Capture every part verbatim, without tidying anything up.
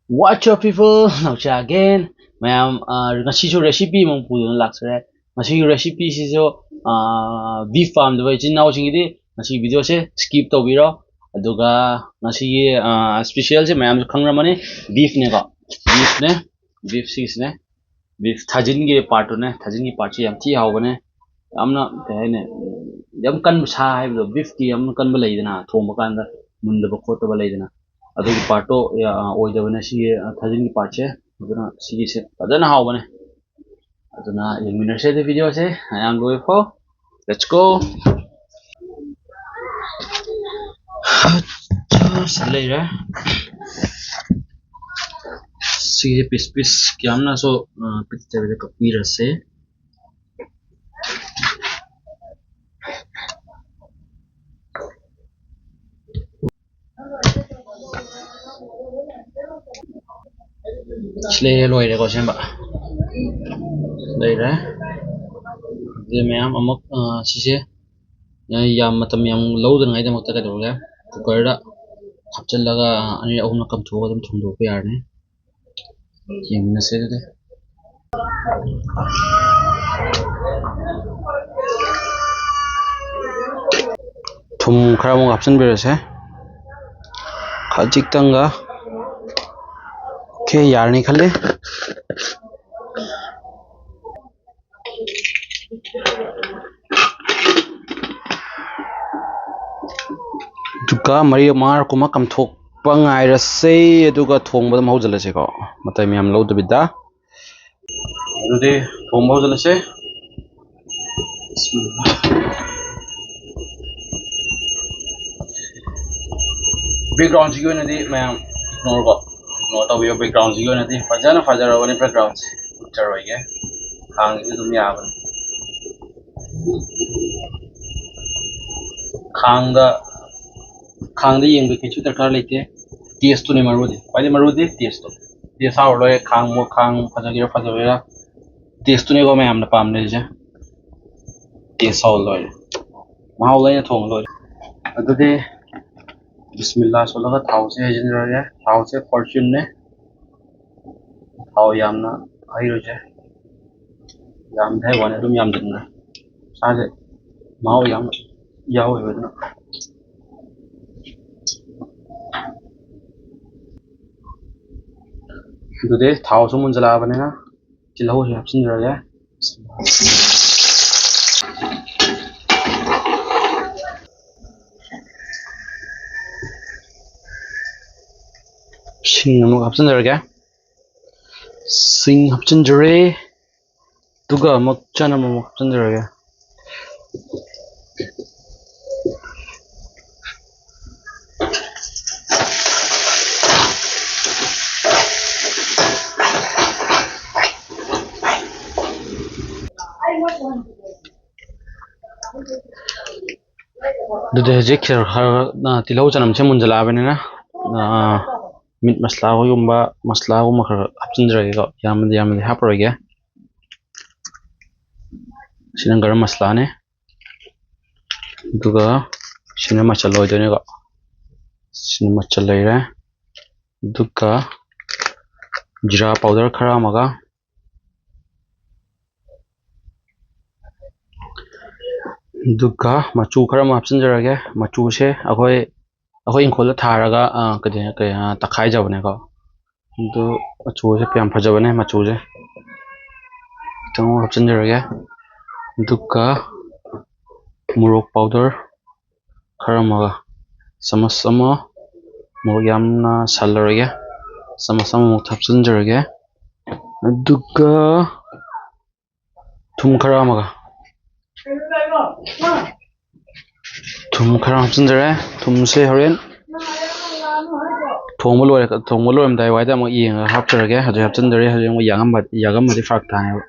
What's up, people? Naocha again. ꯃꯌꯥꯝ, ꯑ, ꯉꯁꯤꯁꯨ recipe ꯑꯃ ꯄꯨꯗꯨꯅ ꯂꯥꯛꯆꯔꯦ꯫ ꯉꯁꯤꯒꯤ recipe ꯁꯤꯁꯨ, ꯑ, beef ꯄꯥꯝꯗꯕ ꯏꯆꯤꯟ ꯏꯅꯥꯎꯁꯤꯡꯒꯤꯗꯤ ꯉꯁꯤꯒꯤ video ꯁꯦ skip ꯇꯧꯕꯤꯔꯣ꯫ ꯑꯗꯨꯒ ꯉꯁꯤꯒꯤ, ꯑ, special ꯁꯦ ꯃꯌꯥꯝꯁꯨ ꯈꯪꯔꯝꯃꯅꯤ, beef ꯅꯦꯀꯣ꯫ Beef ꯅꯦ, beef ꯁꯤꯁꯤꯅꯦ꯫ Beef ꯊꯥꯖꯤꯟꯒꯤ part ꯇꯨꯅꯦ, ꯊꯥꯖꯤꯟꯒꯤ part ꯁꯤ ꯌꯥꯝ ꯊꯤ ꯍꯥꯎꯕꯅꯦ꯫ ꯌꯥꯝꯅ, ꯀꯩ ꯍꯥꯏꯅꯤ, ꯌꯥꯝ ꯀꯟꯕ ꯁꯥ ꯍꯥꯏꯕꯗꯣ, beef ꯀꯤ ꯌꯥꯝ ꯀꯟꯕ ꯂꯩꯗꯅ, ꯊꯣꯡꯕ ꯀꯥꯟꯗ ꯃꯨꯟꯗꯕ ꯈꯣꯠꯇꯕ ꯂꯩꯗꯅ, ꯑꯗꯨꯒꯤ part ꯇꯣ, ꯑ, ꯑꯣꯏꯗꯕꯅꯦ ꯁꯤꯒꯤ, ꯑ, ꯊꯥꯖꯤꯟꯒꯤ part ꯁꯦ꯫ ꯑꯗꯨꯅ ꯁꯤꯒꯤꯁꯦ ꯐꯖꯅ ꯍꯥꯎꯕꯅꯦ꯫ ꯑꯗꯨꯅ ꯌꯦꯡꯃꯤꯟꯅꯔꯁꯦ ꯑꯗꯨ video ꯁꯦ ꯃꯌꯥꯝ ꯂꯣꯏꯐꯥꯎ꯫ Let's go! ꯑꯠꯆꯥ, ꯁꯤ ꯂꯩꯔꯦ꯫ ꯁꯤꯁꯦ piece piece ꯀꯌꯥꯝꯅꯁꯨ, ꯑ, ꯄꯤꯛꯆꯔꯗ ꯀꯛꯄꯤꯔꯁꯦ꯫ ꯁꯤ ꯂꯩꯔꯦ, ꯂꯣꯏꯔꯦꯀꯣ ꯁꯦꯝꯕ꯫ ꯂꯩꯔꯦ꯫ ꯑꯗꯨ ꯃꯌꯥꯝ ꯑꯃꯨꯛ, ꯑ, ꯁꯤꯁꯦ, ꯑ, ꯌꯥꯝ ꯃꯇꯝ ꯌꯥꯝ ꯂꯧꯗꯅꯉꯥꯏꯗꯃꯛꯇ ꯀꯩꯗꯧꯔꯒꯦ, cooker ꯗ ꯍꯥꯞꯆꯤꯜꯂꯒ, ꯑ, ꯑꯅꯤꯔꯛ ꯑꯍꯨꯝꯂꯛ ꯀꯥꯝꯊꯣꯛꯑꯒ ꯑꯗꯨꯝ ꯊꯣꯡꯗꯣꯛꯄ ꯌꯥꯔꯅꯤ꯫ ꯌꯦꯡꯃꯤꯟꯅꯁꯦ ꯑꯗꯨꯗꯤ꯫ ꯊꯨꯝ ꯈꯔ ꯑꯃꯨꯛ ꯍꯥꯞꯆꯤꯟꯕꯤꯔꯁꯦ, ꯈꯖꯤꯛꯇꯪꯒ꯫ Okay, ꯌꯥꯔꯅꯤ ꯈꯜꯂꯤ꯫ ꯑꯗꯨꯒ ꯃꯔꯤ ꯃꯉꯥꯔꯛ ꯀꯨꯝꯕ ꯀꯥꯝꯊꯣꯛꯄ ꯉꯥꯏꯔꯁꯦ, ꯑꯗꯨꯒ ꯊꯣꯡꯕ ꯑꯗꯨꯝ ꯍꯧꯖꯤꯜꯂꯁꯦꯀꯣ, ꯃꯇꯝ ꯌꯥꯝ ꯂꯧꯗꯕꯤꯗ꯫ ꯑꯗꯨꯗꯤ ꯊꯣꯡꯕ ꯍꯧꯖꯤꯜꯂꯁꯦ꯫ Background ꯁꯤꯒꯤ ꯑꯣꯏꯅꯗꯤ ꯃꯌꯥꯝ ignore ꯀꯣ, ignore ꯇꯧꯕꯤꯌꯣ꯫ Background ꯁꯤꯒꯤ ꯑꯣꯏꯅꯗꯤ ꯐꯖꯅ ꯐꯖꯔꯕꯅꯤ background ꯁꯦ, ꯎꯠꯆꯔꯣꯏꯒꯦ꯫ ꯈꯥꯡꯁꯤꯁꯨ ꯑꯗꯨꯝ ꯌꯥꯕꯅꯤ꯫ ꯈꯥꯡꯗ, ꯈꯥꯡꯗ ꯌꯦꯡꯕ ꯀꯩꯁꯨ ꯗꯔꯀꯥꯔ ꯂꯩꯇꯦ꯫ Taste ꯇꯨꯅꯦ ꯃꯔꯨꯗꯤ, ꯈ꯭ꯋꯥꯏꯗꯒꯤ ꯃꯔꯨꯗꯤ taste ꯇꯣ꯫ Taste ꯍꯥꯎꯔ ꯂꯣꯏꯔꯦ, ꯈꯥꯡ, ꯈꯥꯡ ꯐꯖꯒꯦꯔꯥ ꯐꯖꯔꯣꯏꯔꯥ, taste ꯇꯨꯅꯦꯀꯣ ꯃꯌꯥꯝꯅ ꯄꯥꯝꯅꯔꯤꯁꯦ꯫ Taste ꯍꯥꯎꯔ ꯂꯣꯏꯔꯦ, ꯃꯍꯥꯎ ꯂꯩꯅ ꯊꯣꯡꯉ ꯂꯣꯏꯔꯦ꯫ ꯑꯗꯨꯗꯤ ꯕꯤꯁꯃꯤꯜꯂꯥ ꯁꯣꯜꯂꯒ ꯊꯥꯎꯁꯦ ꯍꯩꯖꯤꯟꯖꯔꯒꯦ꯫ ꯊꯥꯎꯁꯦ Fortune ꯅꯦ꯫ ꯊꯥꯎ ꯌꯥꯝꯅ ꯍꯩꯔꯣꯏꯁꯦ꯫ ꯌꯥꯝꯗꯦ ꯍꯥꯏꯕ ꯋꯥꯅꯤ, ꯑꯗꯨꯝ ꯌꯥꯝꯁꯤꯟꯈ꯭ꯔꯦ꯫ ꯁꯥꯁꯦ ꯃꯍꯥꯎ ꯌꯥꯝ ꯌꯥꯎꯋꯦꯕ ꯑꯗꯨꯅ꯫ ꯑꯗꯨꯗꯤ ꯊꯥꯎꯁꯨ ꯃꯨꯟꯖꯜꯂꯛꯑꯕꯅꯤꯅ ꯇꯤꯜꯍꯧꯁꯨ ꯍꯥꯞꯆꯤꯟꯖꯔꯒꯦ꯫ ꯁꯤꯡ ꯑꯃꯨꯛ ꯍꯥꯞꯆꯤꯟꯖꯔꯒꯦ꯫ ꯁꯤꯡ ꯍꯥꯞꯆꯤꯟꯖꯔꯦ꯫ ꯑꯗꯨꯒ ꯑꯃꯨꯛ ꯆꯅꯝ ꯑꯃꯨꯛ ꯍꯥꯞꯆꯤꯟꯖꯔꯒꯦ꯫ ꯑꯗꯨꯗꯤ ꯍꯧꯖꯤꯛ ꯈꯔ ꯈꯔ, ꯑ, ꯇꯤꯜꯍꯧ ꯆꯅꯝꯁꯦ ꯃꯨꯟꯖꯜꯂꯛꯑꯕꯅꯤꯅ, ꯑ, ꯃꯤꯠ ꯃꯁꯂꯥ ꯍꯣꯏꯒꯨꯝꯕ, ꯃꯁꯂꯥꯒꯨꯝꯕ ꯈꯔ ꯈꯔ ꯍꯥꯞꯆꯤꯟꯖꯔꯒꯦꯀꯣ꯫ ꯌꯥꯝꯅꯗꯤ, ꯌꯥꯝꯅꯗꯤ ꯍꯥꯞꯄꯔꯣꯏꯒꯦ꯫ ꯁꯤꯅ ꯒꯔꯝ ꯃꯁꯂꯥꯅꯦ꯫ ꯑꯗꯨꯒ ꯁꯤꯅ ꯃꯆꯜ ꯑꯣꯏꯗꯣꯏꯅꯦꯀꯣ꯫ ꯁꯤꯅ ꯃꯆꯜ ꯂꯩꯔꯦ꯫ ꯑꯗꯨꯒ ꯖꯤꯔꯥ ꯄꯥꯎꯗꯔ ꯈꯔ ꯑꯃꯒ, ꯑꯗꯨꯒ ꯃꯆꯨ ꯈꯔ ꯑꯃ ꯍꯥꯞꯆꯤꯟꯖꯔꯒꯦ꯫ ꯃꯆꯨꯁꯦ ꯑꯩꯈꯣꯏ, ꯑꯩꯈꯣꯏ ꯏꯪꯈꯣꯜꯗ ꯊꯥꯔꯒ, ꯑ, ꯀꯩꯅꯣ, ꯀꯩ, ꯑ, ꯇꯛꯈꯥꯏꯖꯕꯅꯦꯀꯣ꯫ ꯑꯗꯨ ꯃꯆꯨꯁꯦ ꯌꯥꯝ ꯐꯖꯕꯅꯦ, ꯃꯆꯨꯁꯦ ꯈꯤꯇꯪ ꯍꯥꯞꯆꯤꯟꯖꯔꯒꯦ꯫ ꯑꯗꯨꯒ ꯃꯣꯔꯣꯛ ꯄꯥꯎꯗꯔ ꯈꯔ ꯑꯃꯒ, ꯆꯥꯃꯁ ꯑꯃ, ꯃꯣꯔꯣꯛ ꯌꯥꯝꯅ ꯁꯥꯍꯜꯂꯔꯣꯏꯒꯦ, ꯆꯥꯃꯁ ꯑꯃꯃꯨꯛ ꯍꯥꯞꯆꯤꯟꯖꯔꯒꯦ꯫ ꯑꯗꯨꯒ ꯊꯨꯝ ꯈꯔ ꯑꯃꯒ, ꯊꯨꯝ ꯈꯔ ꯍꯥꯞꯆꯤꯟꯖꯔꯦ꯫ ꯊꯨꯝꯁꯦ ꯍꯣꯔꯦꯟ ꯊꯣꯡꯕ ꯂꯣꯏꯔ-, ꯊꯣꯡꯕ ꯂꯣꯏꯔꯝꯗꯥꯏ ꯋꯥꯏꯗ ꯑꯃꯨꯛ ꯌꯦꯡꯉꯒ ꯍꯥꯞꯆꯔꯒꯦ꯫ ꯍꯧꯖꯤꯛ ꯍꯥꯞꯆꯤꯟꯖꯔꯦ꯫ ꯍꯧꯖꯤꯛ ꯑꯃꯨꯛ ꯌꯥꯛꯉꯝꯕ-, ꯌꯥꯛꯉꯝꯃꯗꯤ ꯐꯔꯛ ꯇꯥꯅꯦꯕ꯫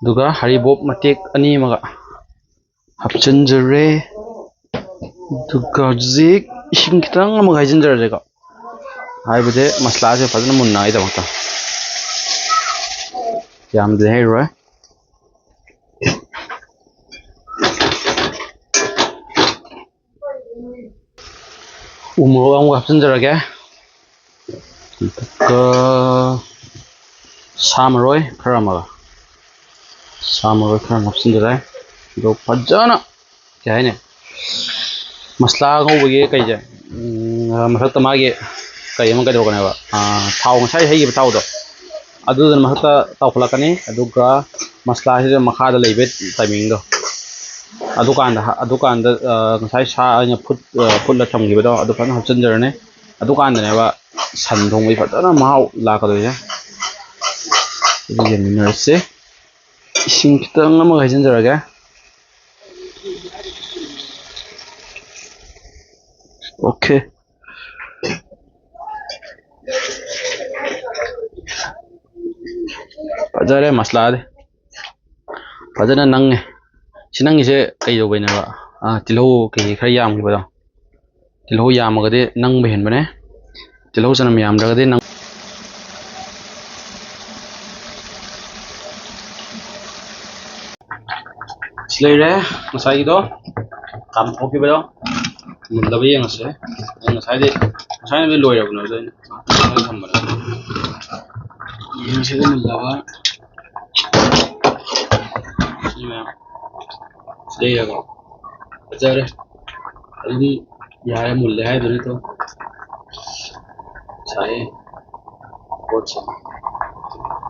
ꯑꯗꯨꯒ ꯍꯔꯤꯕꯣꯞ ꯃꯇꯦꯛ ꯑꯅꯤ ꯑꯃꯒ ꯍꯥꯞꯆꯤꯟꯖꯔꯦ꯫ ꯑꯗꯨꯒ ꯍꯧꯖꯤꯛ ꯏꯁꯤꯡ ꯈꯤꯇꯪ ꯑꯃꯒ ꯍꯩꯖꯤꯟꯖꯔꯁꯦꯀꯣ, ꯍꯥꯏꯕꯗꯤ ꯃꯁꯂꯥꯁꯦ ꯐꯖꯅ ꯃꯨꯟꯅꯉꯥꯏꯗꯃꯛꯇ꯫ ꯌꯥꯝꯗꯤ ꯍꯩꯔꯣꯏ꯫ ꯎ ꯃꯣꯔꯣꯛ ꯑꯃꯒ ꯍꯥꯞꯆꯤꯟꯖꯔꯒꯦ꯫ ꯑꯗꯨꯒ ꯁꯥ ꯃꯔꯣꯏ ꯈꯔ ꯑꯃꯒ, ꯁꯥ ꯃꯔꯣꯏ ꯈꯔ ꯑꯃ ꯍꯥꯞꯆꯤꯟꯖꯔꯦ꯫ ꯑꯗꯣ ꯐꯖꯅ, ꯀꯩ ꯍꯥꯏꯅꯤ, ꯃꯁꯂꯥ ꯉꯧꯕꯒꯤ ꯀꯩꯁꯦ, ꯎꯝ, ꯃꯊꯛꯇ ꯃꯥꯒꯤ ꯀꯩ ꯑꯃ ꯀꯩꯗꯧꯔꯛꯀꯅꯦꯕ, ꯑꯥ, ꯊꯥꯎ, ꯉꯁꯥꯏ ꯍꯩꯈꯤꯕ ꯊꯥꯎꯗꯣ, ꯑꯗꯨꯗꯨꯅ ꯃꯊꯛꯇ ꯇꯥꯎꯈꯠꯂꯛꯀꯅꯤ꯫ ꯑꯗꯨꯒ ꯃꯁꯂꯥꯁꯤꯗ ꯃꯈꯥꯗ ꯂꯩꯕ timingꯗꯣ, ꯑꯗꯨꯀꯥꯟꯗ, ꯑꯗꯨꯀꯥꯟꯗ, ꯑꯥ, ꯉꯁꯥꯏ ꯁꯥ ꯑꯩꯅ ꯐꯨꯠ-, ꯑꯥ, ꯐꯨꯠꯂ ꯊꯝꯈꯤꯕꯗꯣ, ꯑꯗꯨ ꯐꯖꯅ ꯍꯥꯞꯆꯤꯟꯖꯔꯅꯤ꯫ ꯑꯗꯨꯀꯥꯟꯗꯅꯦꯕ ꯁꯟ ꯊꯣꯡꯕꯒꯤ ꯐꯖꯅ ꯃꯍꯥꯎ ꯂꯥꯛꯀꯗꯣꯏꯁꯦ꯫ ꯑꯗꯨ ꯌꯦꯡꯃꯤꯟꯅꯔꯁꯤ꯫ ꯏꯁꯤꯡ ꯈꯤꯇꯪ ꯑꯃꯒ ꯍꯩꯖꯤꯟꯖꯔꯒꯦ꯫ OK꯫ ꯐꯖꯔꯦ ꯃꯁꯂꯥꯗꯤ꯫ ꯐꯖꯅ ꯅꯪꯉꯦ꯫ ꯁꯤ ꯅꯪꯉꯤꯁꯦ ꯀꯩꯗꯧꯕꯩꯅꯦꯕ? ꯑꯥ, ꯇꯤꯜꯍꯧ ꯀꯩꯀꯩ ꯈꯔ ꯌꯥꯝꯈꯤꯕꯗꯣ꯫ ꯇꯤꯜꯍꯧ ꯌꯥꯝꯃꯒꯗꯤ ꯅꯪꯕ ꯍꯦꯟꯕꯅꯦ꯫ ꯇꯤꯜꯍꯧ ꯆꯅꯝ ꯌꯥꯝꯗ꯭ꯔꯒꯗꯤ ꯅꯪ꯫ ꯁꯤ ꯂꯩꯔꯦ ꯉꯁꯥꯏꯒꯤꯗꯣ, ꯀꯥꯝꯊꯣꯛꯈꯤꯕꯗꯣ꯫ ꯃꯨꯜꯂꯕ ꯌꯦꯡꯉꯁꯦ꯫ ꯑꯩ ꯉꯁꯥꯏꯗꯤ, ꯉꯁꯥꯏꯅꯗꯤ ꯂꯣꯏꯔꯕꯅꯦ, ꯑꯗꯣ ꯑꯩꯅ ꯉꯥꯛꯇꯪ ꯊꯝꯕꯅꯦ꯫ ꯌꯦꯡꯉꯁꯦ ꯃꯨꯜꯂꯕ꯫ ꯁꯤ ꯃꯌꯥꯝ꯫ ꯁꯤ ꯂꯩꯔꯦꯀꯣ꯫ ꯐꯖꯔꯦ꯫ ꯑꯗꯨꯝ ꯌꯥꯔꯦ, ꯃꯨꯜꯂꯦ ꯍꯥꯏꯗꯨꯅꯤ ꯇꯣ꯫ ꯁꯥꯏꯌꯦ꯫ ꯄꯣꯠꯁꯦ꯫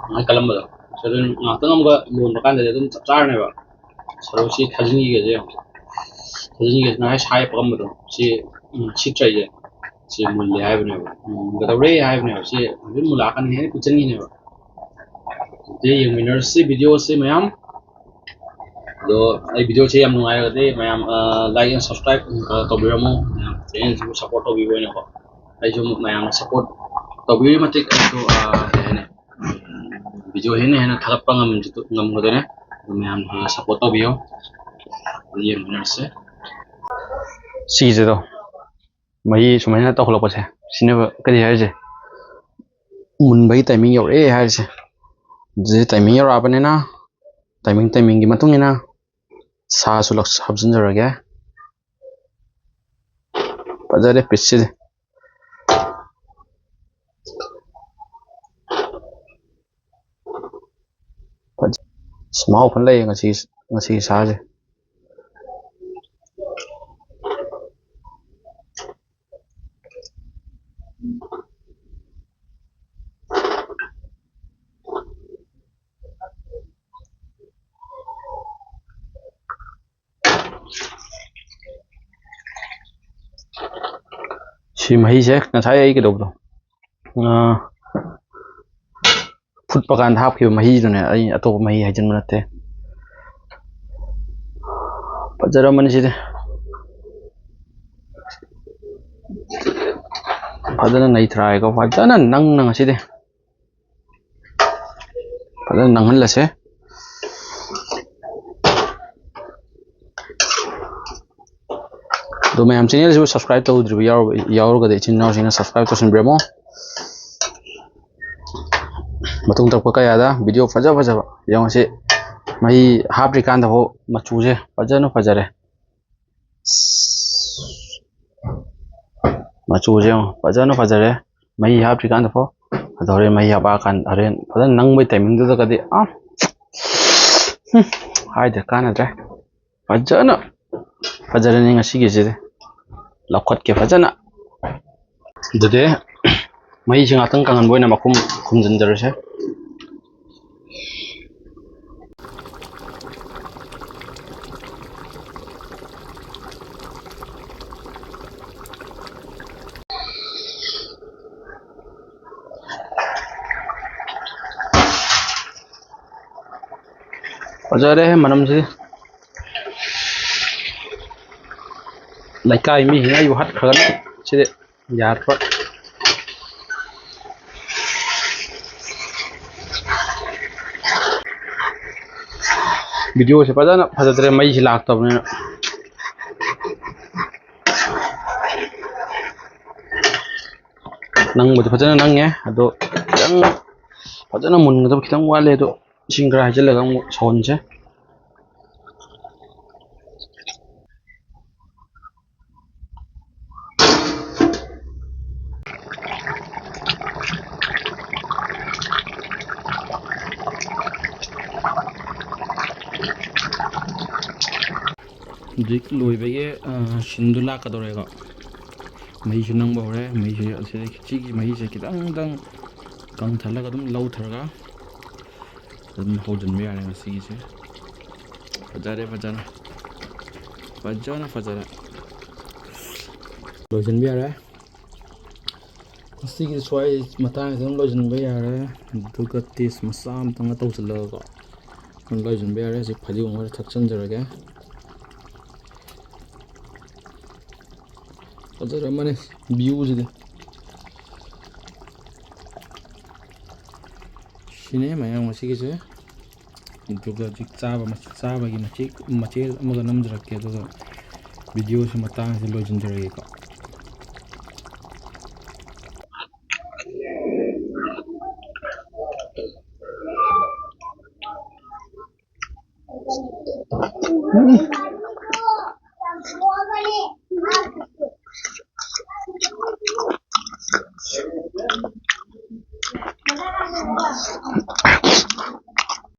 ꯉꯥꯏ ꯀꯜꯂꯝꯕꯗꯣ꯫ ꯑꯗꯨ ꯉꯥꯛꯇꯪ ꯑꯃꯒ ꯂꯣꯟꯕ ꯀꯥꯟꯗꯗꯤ ꯑꯗꯨꯝ ꯆꯞ ꯆꯥꯔꯅꯦꯕ꯫ ꯁꯔꯨꯁꯤ ꯊꯥꯖꯤꯟꯈꯤꯒꯁꯦ ꯌꯦꯡꯉꯣ꯫ ꯊꯥꯖꯤꯟꯈꯤꯒꯁꯦ ꯉꯁꯥꯏ ꯁꯥꯏ ꯄꯛꯂꯝꯕꯗꯣ꯫ ꯁꯤ, ꯎꯝ, ꯁꯤꯠꯇ꯭ꯔꯤꯁꯦ꯫ ꯁꯤ ꯃꯨꯜꯂꯦ ꯍꯥꯏꯕꯅꯦꯕ꯫ ꯎꯝ, ꯀꯩꯗꯧꯔꯦ ꯍꯥꯏꯕꯅꯦꯕ꯫ ꯁꯤ ꯍꯧꯖꯤꯛ ꯃꯨꯜꯂꯛꯑꯀꯥꯟꯗ ꯍꯦꯟꯅ ꯄꯤꯛꯁꯟꯈꯤꯅꯦꯕ꯫ ꯑꯗꯨꯗꯤ ꯌꯦꯡꯃꯤꯟꯅꯔꯁꯤ videoꯁꯦ ꯃꯌꯥꯝ꯫ ꯑꯗꯣ ꯑꯩ videoꯁꯦ ꯌꯥꯝ ꯅꯨꯡꯉꯥꯏꯔꯒꯗꯤ ꯃꯌꯥꯝ, ꯑ, like and subscribe, ꯑ, ꯇꯧꯕꯤꯔꯝꯃꯣ꯫ ꯃꯌꯥꯝ channelꯁꯤꯕꯨ support ꯇꯧꯕꯤꯕ ꯑꯣꯏꯅꯀꯣ꯫ ꯑꯩꯁꯨ ꯃꯌꯥꯝꯅ support ꯇꯧꯕꯤꯔꯤ ꯃꯇꯤꯛ ꯑꯩꯁꯨ, ꯑ, ꯀꯩ ꯍꯥꯏꯅꯤ, ꯚꯤꯗꯤꯑꯣ ꯍꯦꯟꯅ ꯍꯦꯟꯅ ꯊꯥꯒꯠꯄ ꯉꯝꯗ-, ꯉꯝꯒꯗꯣꯏꯅꯦ꯫ ꯑꯗꯨ ꯃꯌꯥꯝꯅ ꯁꯞꯄꯣꯔꯠ ꯇꯧꯕꯤꯌꯣ꯫ ꯑꯗꯨ ꯌꯦꯡꯃꯤꯟꯅꯔꯁꯦ꯫ ꯁꯤꯒꯤꯁꯤꯗꯣ ꯃꯍꯤ ꯁꯨꯃꯥꯏꯅ ꯇꯧꯈꯠꯂꯛꯄꯁꯦ, ꯁꯤꯅꯦꯕ ꯀꯔꯤ ꯍꯥꯏꯔꯤꯁꯦ? ꯃꯨꯟꯕꯒꯤ ꯇꯥꯏꯃꯤꯡ ꯌꯧꯔꯛꯑꯦ ꯍꯥꯏꯔꯤꯁꯦ꯫ ꯑꯗꯨꯗꯤ ꯇꯥꯏꯃꯤꯡ ꯌꯧꯔꯛꯑꯕꯅꯤꯅ, ꯇꯥꯏꯃꯤꯡ, ꯇꯥꯏꯃꯤꯡꯒꯤ ꯃꯇꯨꯡ ꯏꯟꯅ ꯁꯥꯁꯨ ꯂꯧ-, ꯍꯥꯞꯆꯤꯟꯖꯔꯒꯦ꯫ ꯐꯖꯔꯦ ꯄꯤꯁꯁꯤꯗꯤ꯫ ꯐꯖ-, ꯑꯁ, ꯃꯍꯥꯎ ꯐꯅ ꯂꯩꯌꯦ ꯉꯁꯤ, ꯉꯁꯤꯒꯤ ꯁꯥꯁꯦ꯫ ꯁꯤ ꯃꯍꯤꯁꯦ ꯉꯁꯥꯏ ꯑꯩ ꯀꯩꯗꯧꯕꯗꯣ, ꯑ, ꯐꯨꯠꯄ ꯀꯥꯟꯗ ꯍꯥꯞꯈꯤꯕ ꯃꯍꯤꯗꯨꯅꯦ, ꯑꯩ ꯑꯇꯣꯞꯄ ꯃꯍꯤ ꯍꯩꯖꯤꯟꯕ ꯅꯠꯇꯦ꯫ ꯐꯖꯔꯝꯃꯅꯤ ꯁꯤꯗꯤ꯫ ꯐꯖꯅ ꯅꯩꯊꯔꯛꯑꯦꯀꯣ, ꯐꯖꯅ ꯅꯪꯅ ꯉꯁꯤꯗꯤ꯫ ꯐꯖꯅ ꯅꯪꯍꯜꯂꯁꯦ꯫ ꯑꯗꯣ ꯃꯌꯥꯝ, ꯆꯦꯅꯦꯜꯁꯤꯕꯨ subscribe ꯇꯧꯗ꯭ꯔꯤꯕ ꯌꯥꯎꯔ-, ꯌꯥꯎꯔꯒꯗꯤ ꯏꯆꯤꯟ ꯏꯅꯥꯎꯁꯤꯡꯅ subscribe ꯇꯧꯁꯤꯟꯕꯤꯔꯝꯃꯣ꯫ ꯃꯇꯨꯡ ꯇꯥꯔꯛꯄ ꯀꯌꯥꯗ ꯚꯤꯗꯤꯑꯣ ꯐꯖ ꯐꯖꯕ ꯌꯦꯡꯉꯁꯤ꯫ ꯃꯍꯤ ꯍꯥꯞꯇ꯭ꯔꯤꯀꯥꯟꯗ ꯐꯥꯎ ꯃꯆꯨꯁꯦ ꯐꯖꯅ ꯐꯖꯔꯦ꯫ ꯃꯆꯨꯁꯦ ꯌꯦꯡꯉꯣ, ꯐꯖꯅ ꯐꯖꯔꯦ꯫ ꯃꯍꯤ ꯍꯥꯞꯇ꯭ꯔꯤꯀꯥꯟꯗ ꯐꯥꯎ꯫ ꯑꯗꯣ ꯍꯣꯔꯦꯟ ꯃꯍꯤ ꯍꯥꯞꯄꯛꯑꯀꯥꯟꯗ, ꯍꯣꯔꯦꯟ ꯐꯖꯅ ꯅꯪꯕꯩ ꯇꯥꯏꯃꯤꯡꯗꯨꯗꯒꯗꯤ, ꯑꯥ, ꯍꯨꯝ, ꯍꯥꯏꯗ꯭ꯔꯦ, ꯀꯥꯟꯅꯗ꯭ꯔꯦ꯫ ꯐꯖꯅ ꯐꯖꯔꯅꯤ ꯉꯁꯤꯒꯤꯁꯤꯗꯤ꯫ ꯂꯧꯈꯠꯀꯦ ꯐꯖꯅ꯫ ꯑꯗꯨꯗꯤ ꯃꯍꯤꯁꯦ ꯉꯥꯛꯇꯪ ꯀꯪꯍꯟꯕ ꯑꯣꯏꯅ ꯃꯈꯨꯝ ꯈꯨꯝꯖꯤꯟꯖꯔꯁꯦ꯫ ꯐꯖꯔꯦꯍꯦ ꯃꯅꯝꯁꯤꯗꯤ꯫ ꯂꯩꯀꯥꯏ ꯃꯤꯁꯤꯡꯅ ꯑꯩꯕꯨ ꯍꯠꯈ꯭ꯔꯒꯅꯤ ꯁꯤꯗꯤ꯫ ꯌꯥꯗ꯭ꯔꯣ? ꯚꯤꯗꯤꯑꯣꯁꯦ ꯐꯖꯅ ꯐꯖꯗ꯭ꯔꯦ, ꯃꯩꯁꯦ ꯂꯥꯛꯇꯕꯅꯤꯅ꯫ ꯅꯪꯕꯨꯗꯤ ꯐꯖꯅ ꯅꯪꯉꯦ, ꯑꯗꯣ ꯈꯤꯇꯪ ꯐꯖꯅ ꯃꯨꯟꯒꯗꯕ ꯈꯤꯇꯪ ꯋꯥꯠꯂꯦ꯫ ꯑꯗꯣ ꯏꯁꯤꯡ ꯈꯔ ꯍꯩꯖꯤꯜꯂꯒ ꯑꯃꯨꯛ ꯁꯧꯍꯟꯁꯦ꯫ ꯍꯧꯖꯤꯛ ꯂꯣꯏꯕꯒꯤ, ꯑ, ꯁꯤꯟꯗꯨ ꯂꯥꯛꯀꯗꯧꯔꯦꯀꯣ꯫ ꯃꯩꯁꯨ ꯅꯪꯕ ꯍꯧꯔꯦ꯫ ꯃꯩꯁꯦ ꯑꯁꯤꯗ, ꯁꯤꯒꯤ ꯃꯩꯁꯦ ꯈꯤꯇꯪꯗꯪ ꯀꯪꯊꯍꯜꯂꯒ ꯑꯗꯨꯝ ꯂꯧꯊꯔꯒ ꯑꯗꯨꯝ ꯍꯧꯖꯤꯟꯕ ꯌꯥꯔꯦ ꯉꯁꯤꯒꯤꯁꯦ꯫ ꯐꯖꯔꯦ, ꯐꯖꯅ, ꯐꯖꯅ, ꯐꯖꯔꯦ꯫ ꯂꯣꯏꯁꯤꯟꯕ ꯌꯥꯔꯦ꯫ ꯉꯁꯤꯒꯤ ꯁ꯭ꯋꯥꯏ ꯃꯇꯥꯡꯁꯤꯗ ꯑꯗꯨꯝ ꯂꯣꯏꯁꯤꯟꯕ ꯌꯥꯔꯦ꯫ ꯑꯗꯨꯒ ꯇꯦꯁ ꯃꯆꯥ ꯑꯃꯇꯪꯒ ꯇꯧꯁꯤꯜꯂꯒꯀꯣ ꯑꯗꯨꯝ ꯂꯣꯏꯁꯤꯟꯕ ꯌꯥꯔꯦ꯫ ꯍꯧꯖꯤꯛ ꯐꯗꯤꯒꯣꯝ ꯈꯔ ꯊꯛꯆꯤꯟꯖꯔꯒꯦ꯫ ꯐꯖꯔꯝꯃꯅꯤ ꯚ꯭ꯌꯨꯁꯤꯗꯤ꯫ ꯁꯤꯅꯦ ꯃꯌꯥꯝ ꯉꯁꯤꯒꯤꯁꯦ꯫ ꯑꯗꯨꯒ ꯍꯧꯖꯤꯛ ꯆꯥꯕ, ꯆꯥꯕꯒꯤ ꯃꯆꯦꯠ, ꯃꯆꯦꯠ ꯑꯃꯒ ꯅꯝꯖꯔꯛꯀꯦ꯫ ꯑꯗꯨꯒ ꯚꯤꯗꯤꯑꯣꯁꯤ ꯃꯇꯥꯡꯁꯤꯗ ꯂꯣꯏꯁꯤꯟꯖꯔꯒꯦꯀꯣ꯫